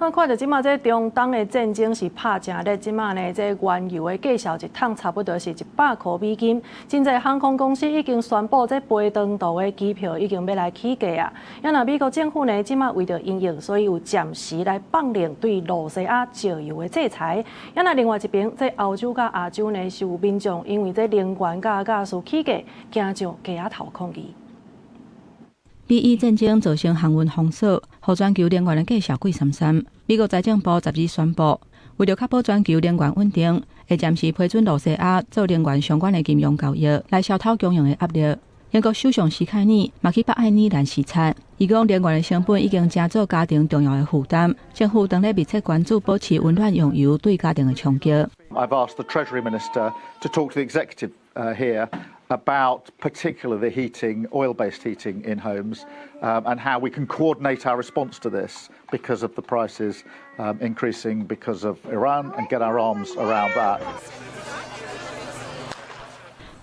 我看著這馬這中東的戰爭是拍誠熱，這馬呢，這原油的價數一桶差不多是100箍美金。真濟航空公司已經宣布，這飛長途的機票已經欲來起價啊。啊若美國政府呢，這馬為著因應，所以有暫時來放緩對露西亞石油的制裁。啊若另外一邊，這歐洲佮亞洲呢，是有民眾因為這能源佮瓦斯起價，驚上街仔頭抗議。美伊戰爭造成航運封鎖，予全球能源的價數貴參參。美國財政部12日宣布，為著確保全球能源穩定，會暫時批准露西亞做能源相關的金融交易，來消除供應的壓力。英國首相施凱爾嘛去北愛爾蘭視察，伊講能源的成本已經成做家庭重要的負擔，政府當咧密切關注保持溫暖用油對家庭的衝擊。 I've asked the Treasury Minister to talk to the executive here about particularly the heating, oil-based heating in homes, and how we can coordinate our response to this because of the prices increasing because of Iran and get our arms around that.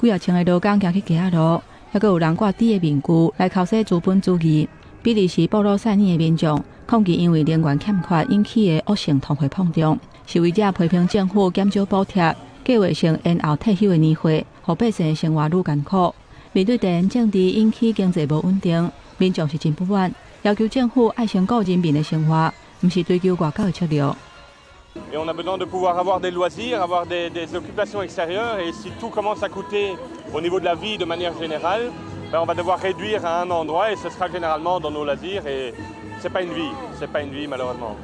幾仔千个勞工行去街仔路，猶閣有人掛豬的面具來剾洗資本主義。比利時布魯塞爾的民眾抗議，因為能源欠缺引起的惡性通貨膨脹。示威者批評政府減少補貼，計劃性延後退休的年歲，予百姓的生活愈艱苦。面對地緣政治引起經濟無穩定，民眾是真不滿，要求政府愛先顧人民的生活，毋是追求外交的策略。 Et on a besoin de pouvoir avoir des loisirs, avoir des occupations extérieures. Et si tout commence à coûter au niveau de la vie de manière générale, ben on va devoir réduire à un endroit et ce sera généralement dans nos loisirs. Et c'est pas une vie malheureusement.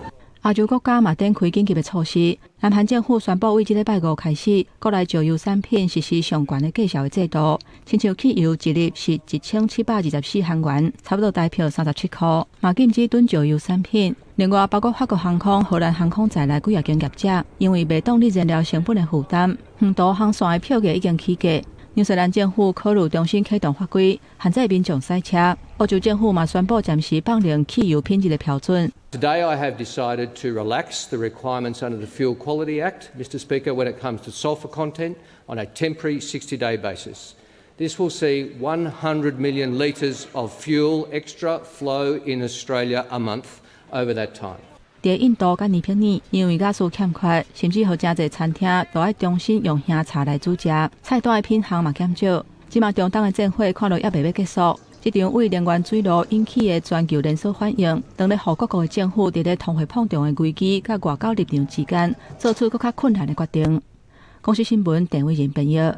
亞洲國家嘛展開緊急的措施。南韓政府宣布，對這禮拜五開始，國內石油產品實施上懸的價數的制度。親像汽油一立是1724韓元，差不多台票37箍。嘛禁止囤石油產品。另外，包括法國航空、荷蘭航空在內幾若間業者，因為袂當力燃料成本的負擔，遠途航線的票價已經起價。紐西蘭政府考慮重新啟動法規，限制民眾駛車。澳洲政府嘛宣布暫時放寬汽油品質的標準。 Today I have decided to relax the requirements under the Fuel Quality Act, Mr Speaker, when it comes to sulphur content on a temporary 60-day basis. This will see 100 million litres of fuel extra flow in Australia a month over that time. 佇印度佮尼泊爾，因為瓦斯欠缺，甚至予誠濟餐廳都愛重新用香柴來煮食，菜單的品項嘛減少。這馬中東的戰火看落猶未欲結束，這場為能源水路引起的全球連鎖反應，當咧予各國的政府佇咧通貨膨脹的危機佮外交立場之間，做出閣較困難的決定。公視新聞，鄭偉仁編譯。